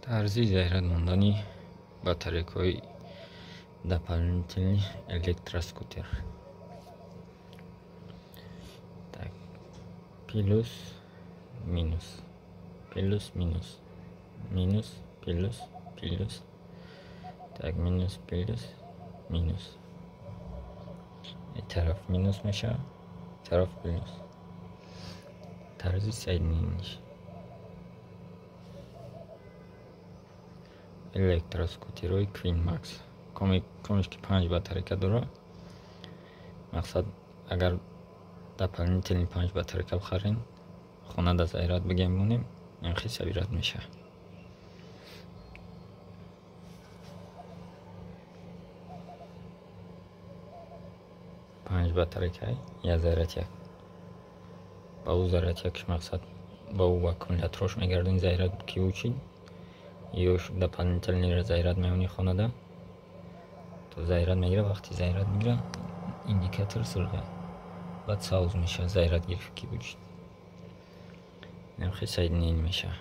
Тарзи заряд мондани батарейкаҳои дополнительный электроскутер. Так, плюс, минус, плюс, минус, минус, плюс, плюс, так, минус, плюс, минус. Тараф минус мешавад, тараф плюс. Тарзи соединениш. Электроскутерҳои Queen Max. Комиш ки 5 батарейка дорад. Мақсад, агар дополнительный 5 батарейка бихарем, хона да заряд бигем монем, инхи собирать мешавад. 5 батарейка, як заряд як. Ба ӯ заряд якш мақсад ба ӯ аккумуляторош мегардонӣ, заряд ки учид, ёш дополнительный заряд меонӣ хонада, то заряд мегира. Вақти заряд мегира, индикатор сурха, баъд сабз мешавад, заряд гирифт ки учид. Инам хел соединение мешавад.